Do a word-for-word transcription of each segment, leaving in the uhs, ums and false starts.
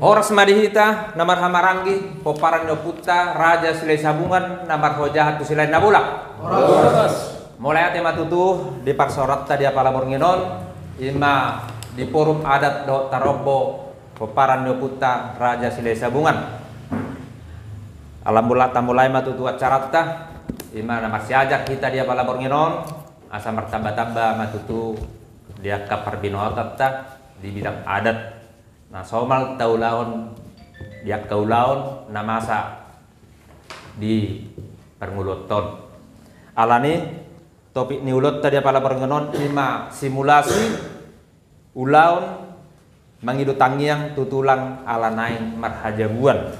Horas ma di hita na marhahamaranggi, pomparan ni ompunta Raja Silahisabungan na marhojahan tu Silahi Nabolak. Horas. Mauliate ma tutu di parsaoranta di apala borngin on, i ma di forum adat dohot tarombo pomparan ni ompunta Raja Silahisabungan. Alhamdulillah, tamulai ma tutu acaranta, i ma na marsiajar hita di apala borngin on, asa martambatamba ma tutu di angka parbinoatanta di bidang adat na somal taulahon di angka ulaon na masa di parngoluonta on. Alani topik ni ulaonta di apala borngin on i ma simulasi ulaon mangido tangiang tu tulang ala naeng marhajabuan.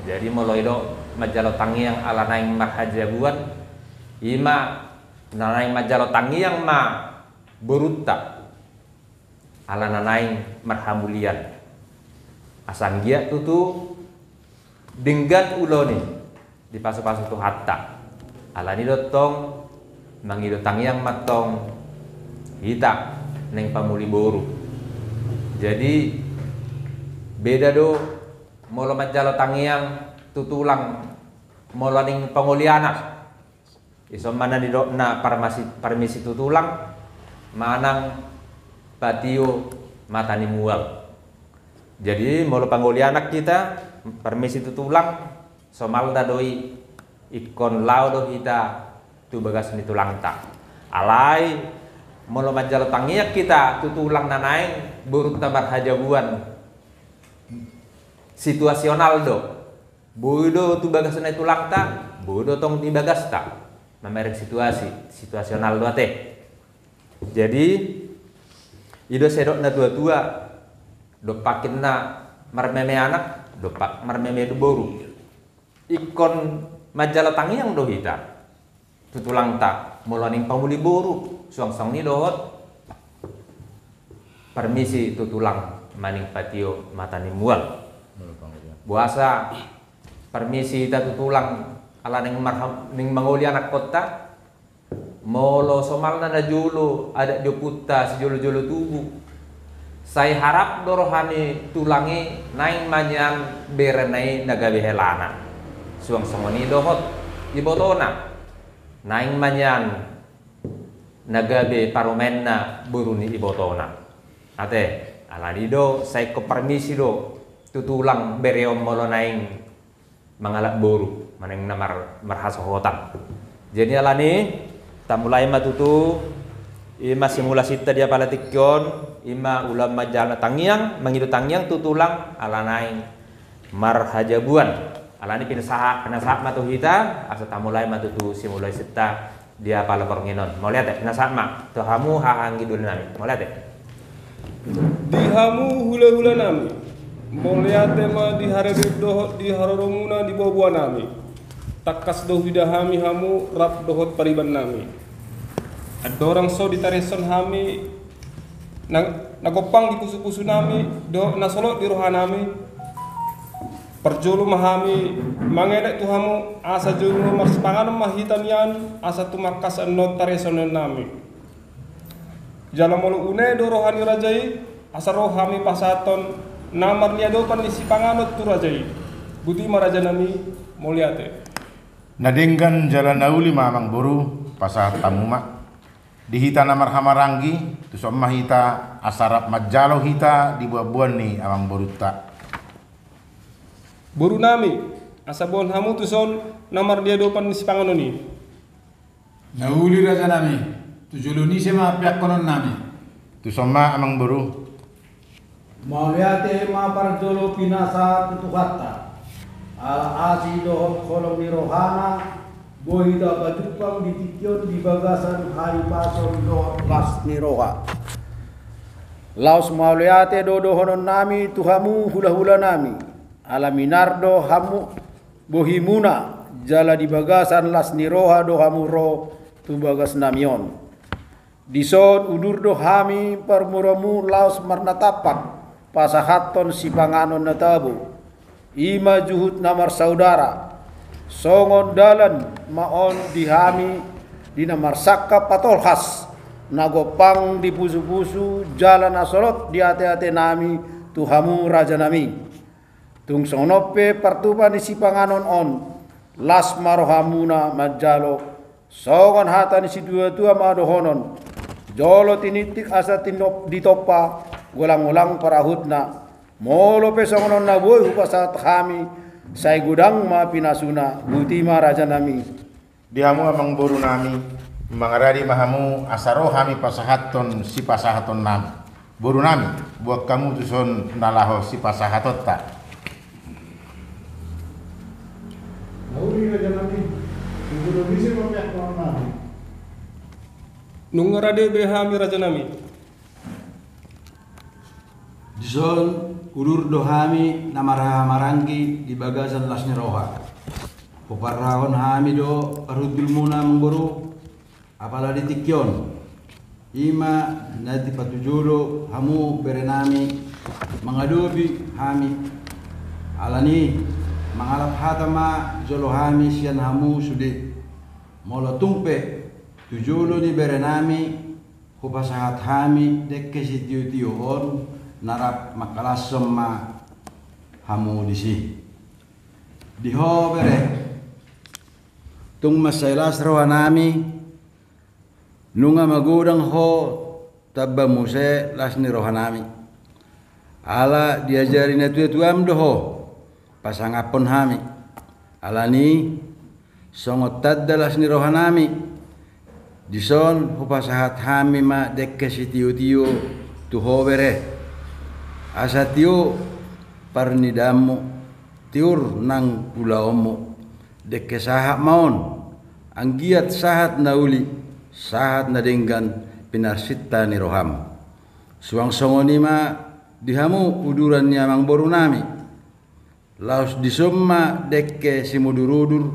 Jadi molo i do manjalo tangiang ala naeng marhajabuan, i ma na naeng manjalo tangiang ma borunta ala na naeng marhamulian. Asa anggiat tutu denggan ulaon i dipasupasu Tuhanta. Alani do tong mangido tangiang ma tong hita naeng pamuli boru. Jadi beda do molo manjalo tangiang tu tulang molo naeng pangoli anak. Ison ma na nidokna parmasi-, parmisi tu tulang manang patio mata ni mual. Jadi molo pangoli anak hita, parmisi tu tulang, somalna do i ingkon laho do hita tu bagas ni tulangta. Alai molo manjalo tangiang hita tu tulang na naeng borunta marhajabuan, situasional do. Boi do tu bagas ni tulangta, boi do tong di bagasta. Mamereng situasi, situasional do ate. Jadi i do sai didok na tuatua, dompak ninna marmeme anak, dompak marmeme do boru. Ingkon manjalo tangiang do hita tu tulangta molo naeng pamuli boru, suang songon i dohot parmisi tu tulang manang patio mata ni mual. Boasa parmisi hita tu tulang ala naeng marha-, naeng mangoli anakkonta? Molo somalna najolo adat ni ompunta sijolojolo tubu, sai harap do roha ni tulang i naeng ma nian berena i na gabe helana, suang songon i dohot ibotona naeng ma nian na gabe parumaenna boru ni ibotona. Ate, alani do sai ingkon parmisi do tu tulang bere on molo naeng mangalap boru manang na mar-, marhasohotan. Jadi alani tamulai ma tutu, i ma simulasinta di apala tingki on, i ma ulaon manjalo tangiang, mangido tangiang tu tulang ala naeng marhajabuan. Alani pinasahat, pinasahat ma tu hita, asa tamulai ma tutu simulasinta di apala borngin on. Mauliate, pinasahat ma tu hamu haha anggi doli nami. Mauliate. Di hamu hulahula nami, mauliate ma di harir dohot di haroromuna di boaboa nami. Tangkas do huida hami hamu rap dohot pariban nami. Andorang so ditarishon hami na, na gompang di pusupusu nami dohot na solot di roha nami, parjolo ma hami mangelek tu hamu asa jolo marsipanganon ma hita nian asa tumangkas annon tarishon nami. Jala molo une do roha ni raja i, asa ro hami pasahathon na marniadopan ni sipanganon tu raja i. Boti ma raja nami, mauliate. Na denggan jala na uli ma amangboru, pasahat hamu ma. Di hita na marhahamaranggi, tuson ma hita asa rap manjalo hita di boanboan ni amangborunta. Boru nami, asa boan hamu tuson na marniadopan ni sipanganon i. Na uli raja nami, tu jolo ni ise ma peakkonon nami. Tuson ma amangboru. Mauliate ma parjolo pinasahat tu Tuhanta, ala asi dohot holong ni rohana, boi hita pajumpang di tingki on di bagasan hahipason dohot las ni roha. Laos mauliate do dohonon nami tu hamu hulahula nami, ala minar do hamu bohimuna, jala di bagasan las ni roha do hamu ro tu bagas nami on. Dison udur do hami parmuromu laos marnatampak pasahathon sipanganon na tabo, i ma juhut na marsaudara. Songon dalan ma on di hami di na marsangkap patolhas, na gompang di pusupusu jala na solot di ateate nami tu hamu raja nami. Tung songon on pe partupa ni sipanganon on, las ma rohamuna manjalo, songon hata ni situatua ma dohonon: Jolo tinittik asa tinop-, ditompa, golang-golang parahutna. Molo pe songon on na boi hupasahat hami, sai godang ma pinasuna. Boti ma, rajanami. Di hamu, amangborunami, mangarade ma hamu asa ro hami pasahathon sipasahatonnami. Borunami, boan hamu tuson na laho sipasahatonta. Nauli, rajanami, tung godang ise ma peakkononnami? Nunga rade be hami, rajanami. Dison udur do hami na marhahamaranggi di bagasan las ni roha. Huparrohahon hami do parhundulmuna, amangboru, apala di tingki on, i ma na tipatujolo hamu berenami mangadopi hami. Alani, mangalap hata ma jolo hami sian hamu sude. Molo tung pe tu jolo ni berenami, hupasahat hami dengke sitiotio on, na rap mangkalashon ma hamu disi. Di ho, bere, tung mansai las rohanami, nunga magodang ho tamba muse las ni rohanami. Ala diajari natuatuam do ho pasangaphon hami. Alani, songon tanda las ni rohanami, dison hupasahat hami ma dengke sitiotio tu ho, bere. Asa tio parnidaanmu, tiur nang ulaonmu. Dengke sahat ma on, anggiat sahat na uli, sahat na denggan pinarsinta ni roham. Suang songon i ma di hamu uduran ni amangborunami. Laos dison ma dengke simudurudur,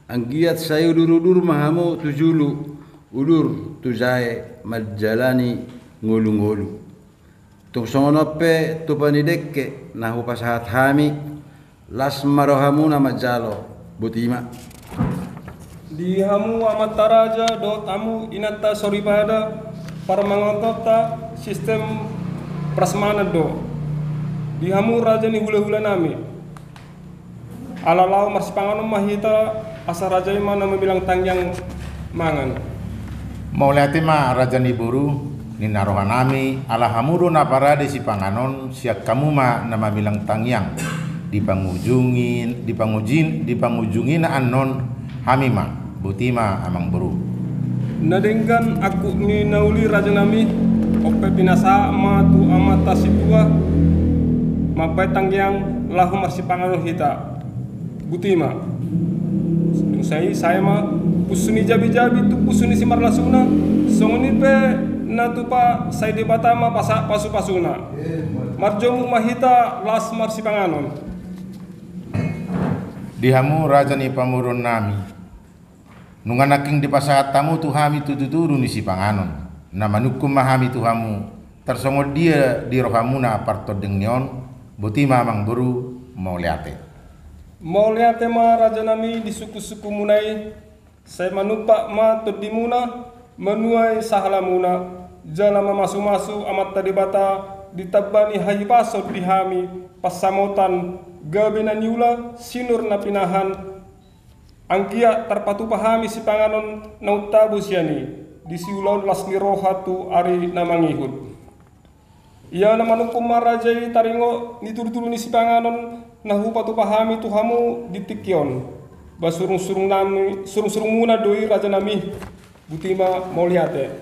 anggiat sai udurudur ma hamu tu julu, udur tu jae manjalani ngolungolu. Tung songon on pe tupa ni dengke na hupasahat hami, las ma rohamuna manjalo. Boti ma. Di hamu amanta raja dohot hamu inanta soripada, parmangatonta sistem prasmanan do. Di hamu raja ni hulahulanami, ala laho marsipanganon ma hita, asa raja i ma na mamilang tangiang mangan. Mauliate ma, raja ni boru, ninna rohanami, ala hamu do na parade sipanganon, sian hamu ma na mamilang tangiang. Di pangujungi, di pangujin, di pangujungina annon, hami ma. Boti ma, amangboru. Na denggan angkup ni na uli, rajanami, on pe pinasahat ma tu amanta situa mambahen tangiang laho marsipanganon hita. Boti ma. Dung sai, sae ma pusu ni jabijabi tu pusu ni simarlasuna, songon i pe na tupa sai Debata ma pasa-, pasupasuna. Marjomuk ma hita las marsipanganon. Di hamu raja ni pamoruonnami, nunga nangkin dipasahat hamu tu hami tudutudu ni sipanganon, na manungkun ma hami tu hamu, tarsongon dia di rohamuna partonding ni on. Boti ma, amangboru, mauliate. Mauliate ma, rajanami, di sungkunsungkunmuna i. Sai manumpak ma tondimuna, manuai sahalamuna, jala mamasumasu Amanta Debata ditamba ni hahipason di hami, pansamotan, gabe na niula, sinur na pinahan, anggiat tarpatupa hami sipanganon na umtabo sian i, di siulaon las ni roha tu ari na mangihut. Ia na manungkun ma raja i taringot ni tudutudu ni sipanganon na hupatupa hami tu hamu di tingki on. Ba surungsurungnami, surungsurungmuna do i, rajanami. Boti ma, mauliate.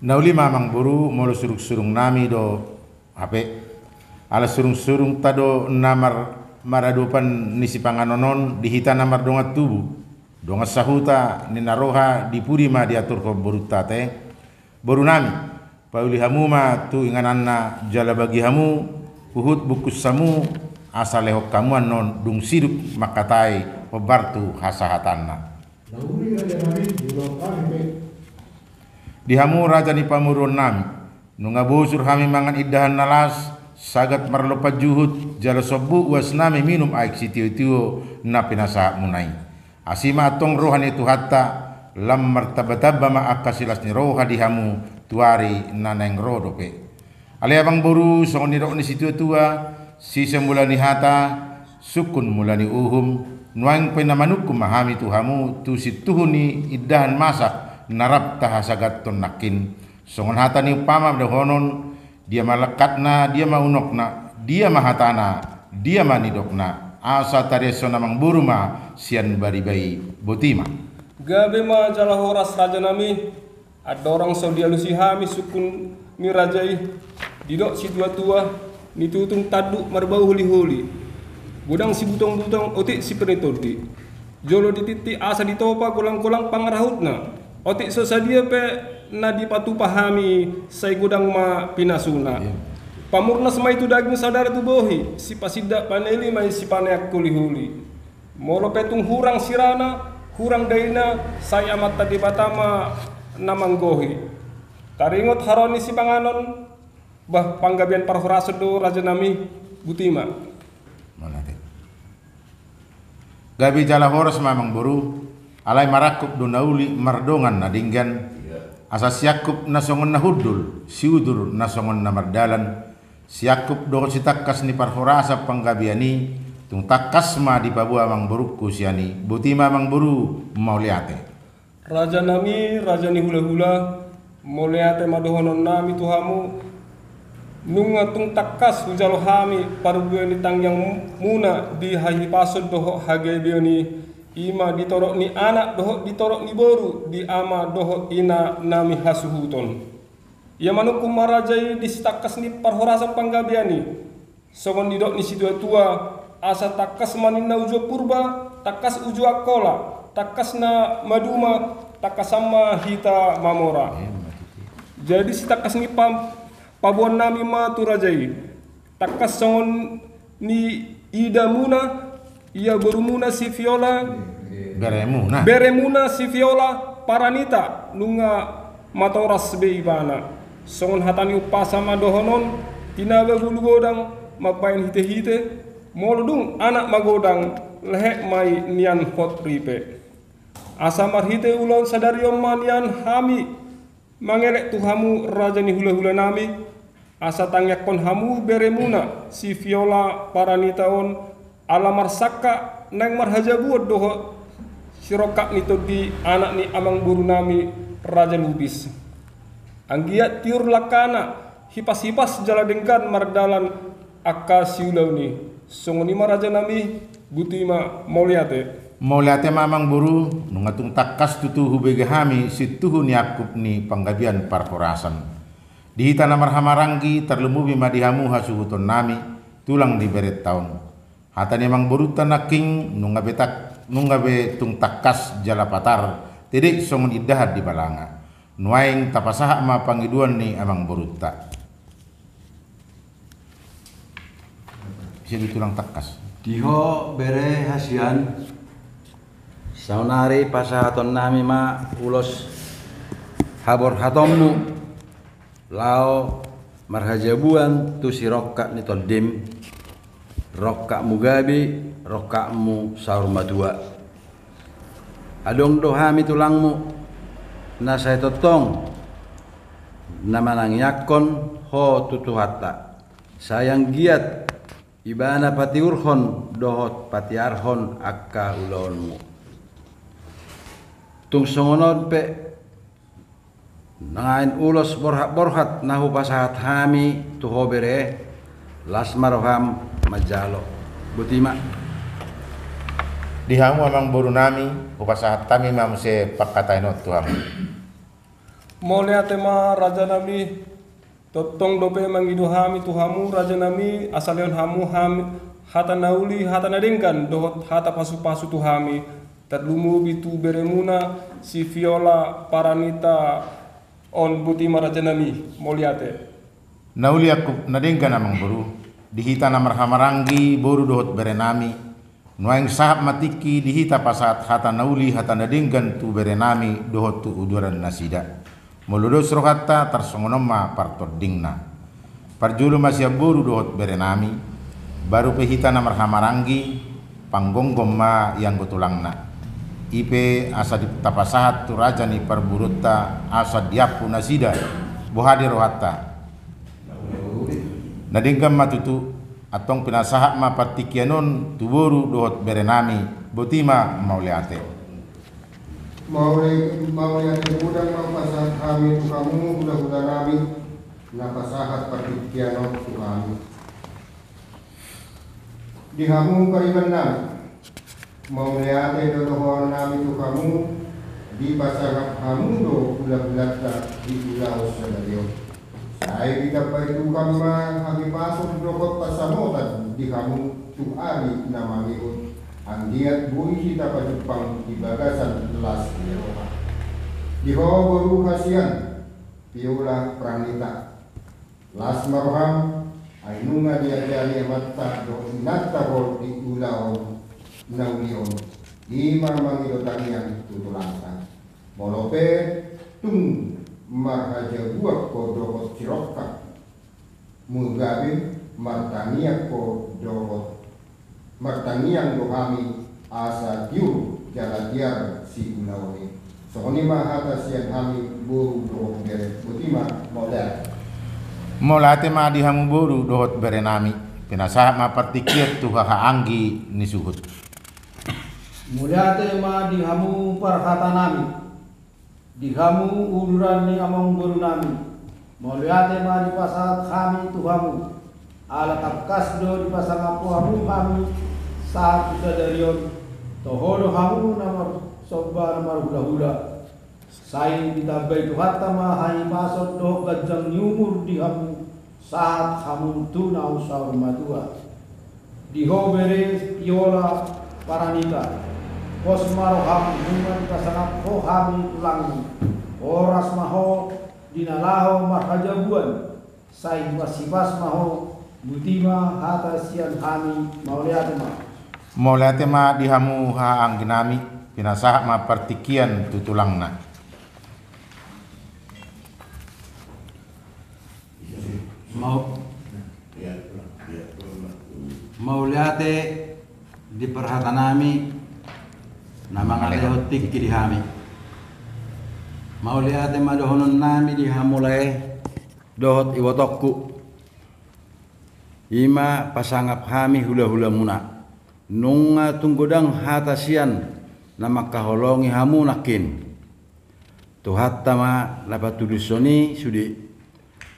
Na uli ma, amangboru, molo surungsurungnami do hape. Ala surungsurungta do na mar-, maradopan ni sipanganon on di hita na mardongan tubu, dongan sahuta, ninna roha di pudi ma diaturhon borunta, ate. Borunami, pauli hamu ma tu ingananna jala bagi hamu huhut bungkus hamu, asa lehon hamu annon dung sidung mangkatai hombar tu hasahatanna. Na uli, rajanami, di ulaon hami pe. Di hamu raja ni pamoruonnami, nunga bosur hami mangan indahan na las, sagat marlompan juhut, jala sombu uasnami minum aek sitiotio na pinasahatmuna i. Asi ma antong roha ni Tuhanta, lam martambatamba ma angka silas ni roha di hamu tu ari na naeng ro dope. Ale amangboru, songon nidok ni situatua, sisa mula ni hata, Sungkun mula ni uhum, nuaeng pe na manungkun ma hami tu hamu tu sintuhu ni indahan masak na rap tahasagathon nangkin. Songon hata ni umpama dohonon, dia ma langkatna, dia ma unokna, dia ma hatana, dia ma nidokna, asa tariashon amangboru ma sian bariba i. Boti ma. Gabe ma jala horas, raja nami. Andorang so dialusi hami sungkun ni raja i, didok situatua, nitutung tanduk marbau holiholi, godang sibutongbutong otik sipir ni tondi. Jolo dititi asa ditopa golanggolang pangarahutna. Otik so sadia pe na dipatupa hami, sai godang ma pinasuna. Iya. Pamurnas ma i tu daging, saudara tu bohi, sipasindak paneli ma i sipaneang holiholi. Molo pe tung hurang sirana, hurang daina, sai Amanta Debata ma na manggohi. Taringot haroro ni sipanganon, bah, panggabean parhorasan do, raja nami. Boti ma. Mauliate. Gabe jala horas ma, amangboru. Alai marangkup do na uli mardongan na denggan. Asa siangkup na songon na hundul, siudur na songon na mardalan. Siangkup dohot sitangkas ni parhorasan panggabean i, tung tangkas ma dipaboa amangborungku sian i. Boti ma, amangboru. Mauliate. Raja nami, raja ni hulahula, mauliate ma dohonon nami tu hamu. Nunga tung tangkas hujalo hami parbue ni tangiangmuna di hahipason dohot hagabeon i, i ma di torop ni anak dohot di torop ni boru, di ama dohot ina nami hasuhuton. Ia manungkun ma raja i di sitangkas ni parhorasan panggabean i. Songon nidok ni situatua, asa tangkas ma ninna uju Purba, tangkas uju Angkola, tangkas na maduma, tangkasan ma hita mamora. Jadi sitangkas ni pam-, paboan nami ma tu raja i. Tangkas songon ni idamuna, ia borumuna si Viola, beremuna. Beremuna si Viola Paranita, nunga matoras be ibana. Songon hata ni umpasa ma dohonon, tinaba gulu godang mambahen hitehite, molo dung anak magodang, lehet ma i nian hot ripe. Asa marhite ulaon sadari on ma nian hami mangelek tu hamu, raja ni hulahula nami, asa tangiangkon hamu beremuna si Viola Paranita on, ala marsangka naeng marhajabuon dohot sirongkap ni tondi, anak ni amangboru nami Raja Lubis. Anggiat tiur langkana, hipashipas jala denggan mardalan angka siulaon i. Songon i ma, raja nami. Boti ma. Mauliate. Mauliate ma, amangboru. Nunga tung tangkas tutu hubege hami sintuhu ni angkup ni panggabean parhorasan. Di hita na marhahamaranggi, tarlumobi ma di hamu hasuhuton nami, tulang ni berenta on. Hata ni amangborunta nangkin nunga be tang-, nunga be tung tangkas jala patar, tedek songon indahan di balanga. Nuaeng tapasahat ma pangidoan ni amangborunta. Ise do tulang tangkas? Di ho bere hasian, saonari pasahaton nami ma ulos haborhatonmu, laho marhajabuan tu sirongkap ni tondim, rongkapmu gabe, rongkapmu saur matua. Adong do hami tulangmu, na sai tongtong na manangiangkon ho tu Tuhanta. Sai anggiat Ibana patiurhon dohot patiarhon angka ulaonmu. Tung songon on pe, nuaeng ulos borhatborhat na hupasahat hami tu ho bere, las ma roham manjalo. Boti ma. Di hamu amangboru nami, hupasahat hami ma muse pangkataion on tu hamu. Mauliate ma raja nami. Tongtong dope mangido hami tu hamu raja nami, asa lehon hamu hami hata na uli, hata na denggan dohot hata pasupasu tu hami, tarlumobi tu beremuna si Viola Paranita on. Boti ma raja nami. Mauliate. Na uli angkup na denggan amangboru, di hita na marhahamaranggi boru dohot bere nami, nuaeng sahat ma tingki di hita pasahat hata na uli, hata na denggan tu bere nami dohot tu uduran nasida. Molo dos rohanta, tarsongon on ma partondingna. Parjolo ma sian boru dohot bere nami, baru pe hita na marhahamaranggi, panggomgom ma ianggo tulangna. I pe asa di-, tapasahat tu raja ni parboruonta, asa diampu nasida, boha di rohanta. Na denggan ma tutu, Antong pinasahat ma partingkian on tu boru dohot bere nami, boti ma mauliate. Mauli-, mauliate godang ma hupasahat hami tu hamu hulahula nami, na pasahat partingkian on tu hami. Di hamu pariban nami, mauliate do dohonon nami tu hamu, dipasangap hamu do hulahulanta di ulaon sadari on. Sai ditambai Tuhan ma hahipason dohot pansamotan di hamu tu ari na mangihut, anggiat boi hita pajumpang di bagasan las ni roha. Di ho boru hasian, Viola Pranita. Las ma roham, ai nunga diajari amanta dohot inanta ho di ulaon na uli on, i ma mangido tangiang tu tulangta. Molo pe tung marhajabuan ho dohot sirongkap, molo gabe martangiang ho dohot martangiang do hami asa tiur jala tiar siulaon i. Songon i ma hata sian hami boru dohot bere, boti ma mauliate. Mauliate ma di hamu boru dohot bere nami, pinasahat ma partingkian tu haha anggi ni suhut. Mauliate ma di hamu parhata nami. Di hamu uduran ni amangboru nami, mauliate ma dipasahat hami tu hamu, ala tangkas do dipasangap hamu hami sahat tu sadari on, toho do hamu na marsomba na marhulahula. Sai ditambai Tuhanta ma hahipason dohot ganjang ni umur di hamu, sahat hamu tu na saur matua. Di ho bere Viola Paranita, pos ma roham nunga dipasangap ho hami tulangmu. Horas ma ho di na laho marhajabuan, sai hipas-hipas ma ho, boti ma hata sian hami, mauliate ma. Mauliate ma di hamu haha anggi nami, pinasahat ma partingkian tu tulangna. Mau-, mauliate di parhata nami na mangalehon tingki di hami. Mauliate ma dohonon nami di hamu lae dohot ibotongku. I ma pasangap hami hulahulamuna. Nunga tung godang hata sian na mangkaholongi hamu nangkin. Tuhanta ma na patulushon i sude.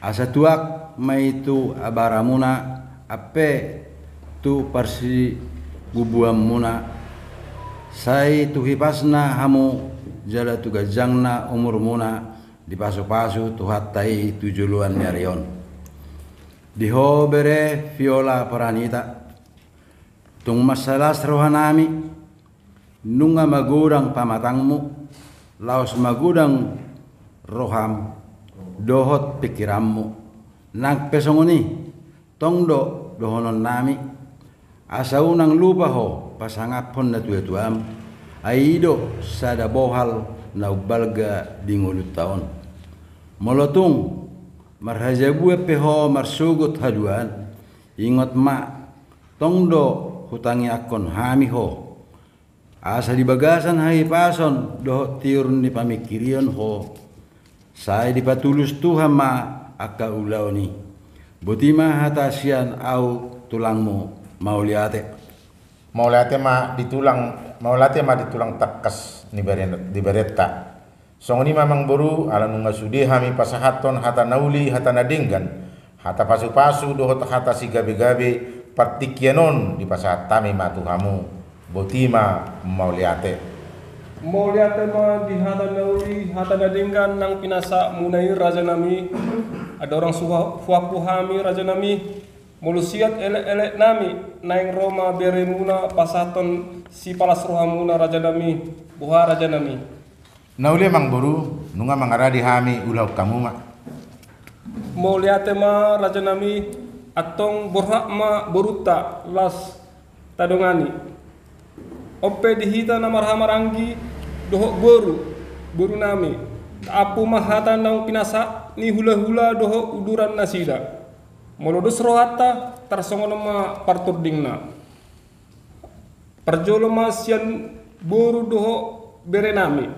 Asa tuak ma i tu abaramuna, ampe tu parsibubuanmuna, sai tu hipasna hamu jala tu ganjangna umurmuna, dipasupasu Tuhanta i tu joloan ni ari on. Di ho bere Viola Paranita, tung mansai las rohanami, nunga magodang pamatangmu, laos magodang roham dohot pingkiranmu. Nang pe songon i, tong do dohononnami, asa unang lupa ho pasangaphon natuatuam, ai i do sada bohal na umbalga di ngolunta on. Molo tung marhajabuan pe ho marsogot haduan, ingot ma, tong do hutangiangkon hami ho. Asa di bagasan hahipason dohot tiur ni pamingkirion ho, sai dipatulus Tuhan ma angka ulaon i. Boti ma hata sian ahu tulangmu, mauliate. Mauliate ma di tulang, mauliate ma di tulang tangkas ni bere-, ni berenta. Songon i ma amangboru, ala nunga sude hami pasahathon hata na uli, hata na denggan, hata pasupasu dohot hata sigabegabe, partingkian on dipasahat hami ma tu hamu. Boti ma, mauliate. Mauliate ma di hata na uli, hata na denggan nang pinasahatmuna i, rajanami. Andorang suha-, huaku hami, rajanami, molo siat elek'eleknami, naeng ro ma beremuna pasahathon sipalas rohamuna, rajanami. Boha, rajanami? Na uli amangboru, nunga mangaradi hami, ulahon hamu ma. Mauliate ma, rajanami. Antong borhat ma borunta, laos tadongani. On pe di hita na marhahamaranggi dohot boru, borunami, taampu ma hata naung pinasahat ni hulahula dohot uduran nasida. Molo dos rohanta, tarsongon on ma partordingna. Parjolo ma sian boru dohot berenami.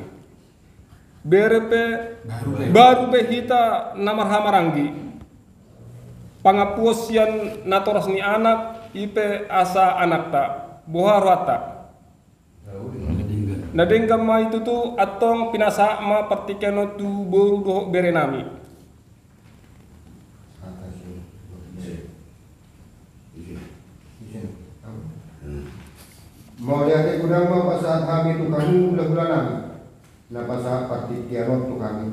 Bere pe, baru pe, baru pe hita na marhahamaranggi. Pangampuon sian natoras ni anak, i pe asa anakta. Boha rohanta? Na denggan ma i tutu, antong pinasahat ma partingkian on tu boru dohot bere nami. Mauliate godang ma pasahat hami tu hamu hulahula nami, na pasahat partingkian on tu hami.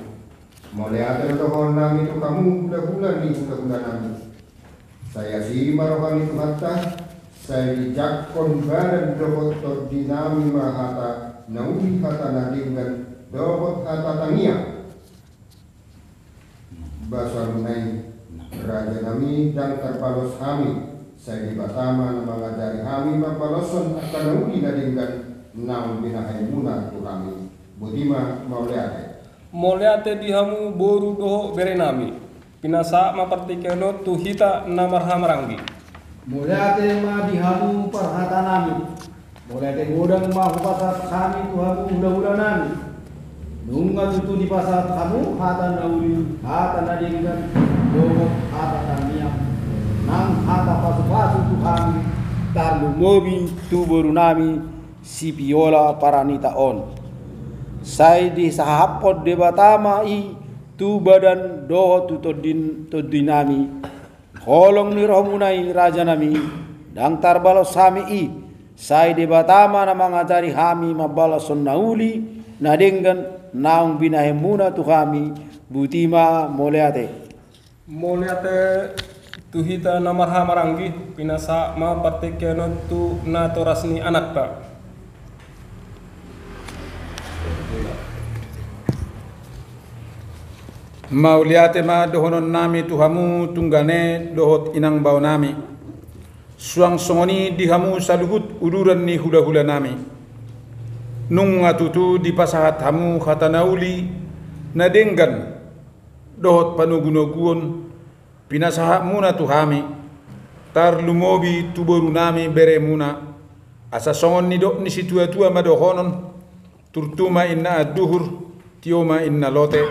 Mauliate do dohonon nami tu hamu hulahula ni hulahula nami. Sai asi ma roha ni Tuhanta, sai dijangkon badan dohot tondi nami ma hata na uli, hata na denggan dohot hata tangiang. Basamuna i, raja nami, ndang tarbalos hami, sai Debata ma na mangajari hami mambaloshon angka na uli na denggan naung binahenmuna tu hami. Boti ma, mauliate. Mauliate di hamu boru dohot bere nami. Pinasahat ma partingkian on tu hita na marhahamaranggi. Mauliate ma di hamu parhata nami. Mauliate godang ma hupasahat hami tu hamu hulahula nami. Nunga tutu dipasahat hamu hata na uli, hata na denggan dohot hata tangiang, nang hata pasupasu tu hami, tarlumobi tu boru nami Sipiola Paranita on. Sai disahaphon Debata ma i tu badan dohot tu tondi, tondi nami. Holong ni rohamuna i, raja nami, ndang tarbalos hami i, sai Debata ma na mangajari hami mambaloshon na uli na denggan naung binahenmuna tu hami. Boti ma, mauliate. Mauliate tu hita na marhahamaranggi. Pinasahat ma partingkian on tu natoras ni anakta. Mauliate ma dohonon nami tu hamu tunggane dohot inang bao nami, suang songon i di hamu saluhut uduran ni hulahula nami. Nunga tutu dipasahat hamu hata na uli, na denggan dohot panogunoguon pinasahatmuna tu hami, tarlumobi tu boru nami beremuna. Asa songon nidok ni situatua ma dohonon: Turtu ma inna anduhur, tio ma inna lote.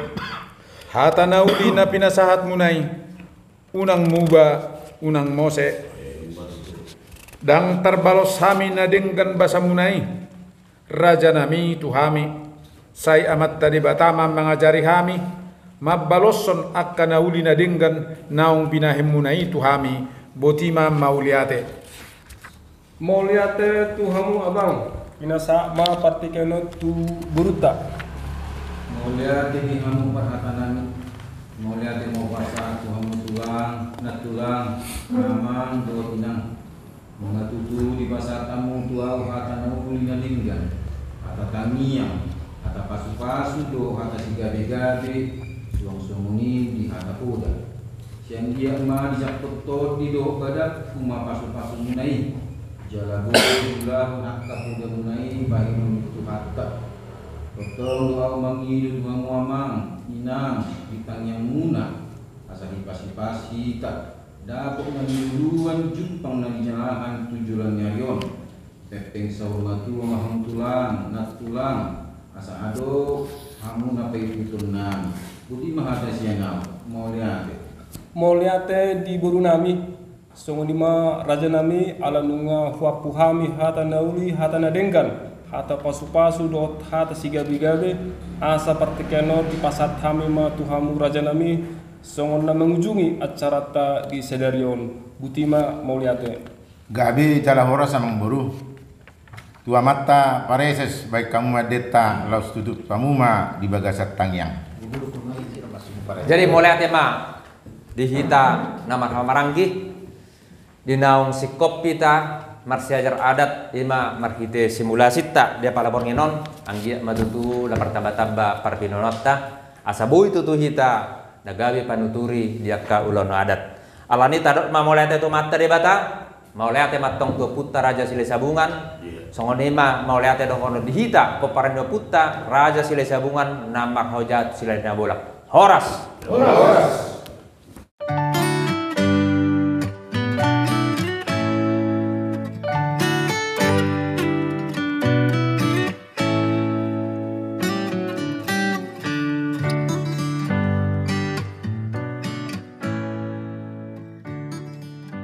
Hata na uli na pinasahatmuna i, unang muba, unang mose. Ndang tarbalos hami na denggan basamuna i, raja nami, tu hami, sai Amanta Debata ma mangajari hami mambaloshon angka na uli na denggan naung binahenmuna i tu hami. Boti ma, mauliate. Mauliate tu hamu abang. Pinasahat ma partingkian on tu borunta. Mauliate di hamu parhata nami. Mauliate ma hupasahat tu hamu tulang, nantulang, amang dohot inang. Nunga tutu dipasahat hamu tu ahu hata na uli na denggan, hata tangiang, hata pasupasu dohot hata sigabegabe, suang songon i di hata poda. Sian dia ma dijangkon tondi dohot badanku ma pasupasumuna i, jala boi diulahon angka podamuna i bahenon ni Tuhanta. Tongtong do ahu mangido tu hamu amang, inang, di tangiangmuna, asa hipas-hipas hita, dapot na niluluan jumpang na nijalahan tu joloan ni ari on. Pengpeng saur matua ma hamu tulang, nantulang, asa adong hamu na paihutonnami. Boti ma hata sian ahu. Mauliate. Mauliate di boru nami. Songon i ma, raja nami, ala nunga huampu hami hata na uli, hata na denggan, hata pasupasu dohot hata sigabegabe, asa partingkian on dipasahat hami ma tu hamu, raja nami, songon na mangujungi acaranta di sadari on. Boti ma, mauliate. Gabe jala horas, amang boru. Tu amanta pareses, baen hamu ma endenta, laos tutup hamu ma di bagasan tangiang. Jadi mauliate ma di hita na marhahamaranggi, di naung singkop hita marsiajar adat, i ma marhite simulasinta di apala borngin on, anggiat ma tutu lam martambatamba parbinoanonta, asa boi tutu hita na gabe panuturi di angka ulaon adat. Alani i tadok ma mauliate tu Amanta Debata, mauliate ma antong tu ompunta Raja Silahisabungan. Songon i ma mauliate dohonon di hita pomparan ni ompunta Raja Silahisabungan na marhaujat Silalahi Nabolak. Horas. Horas.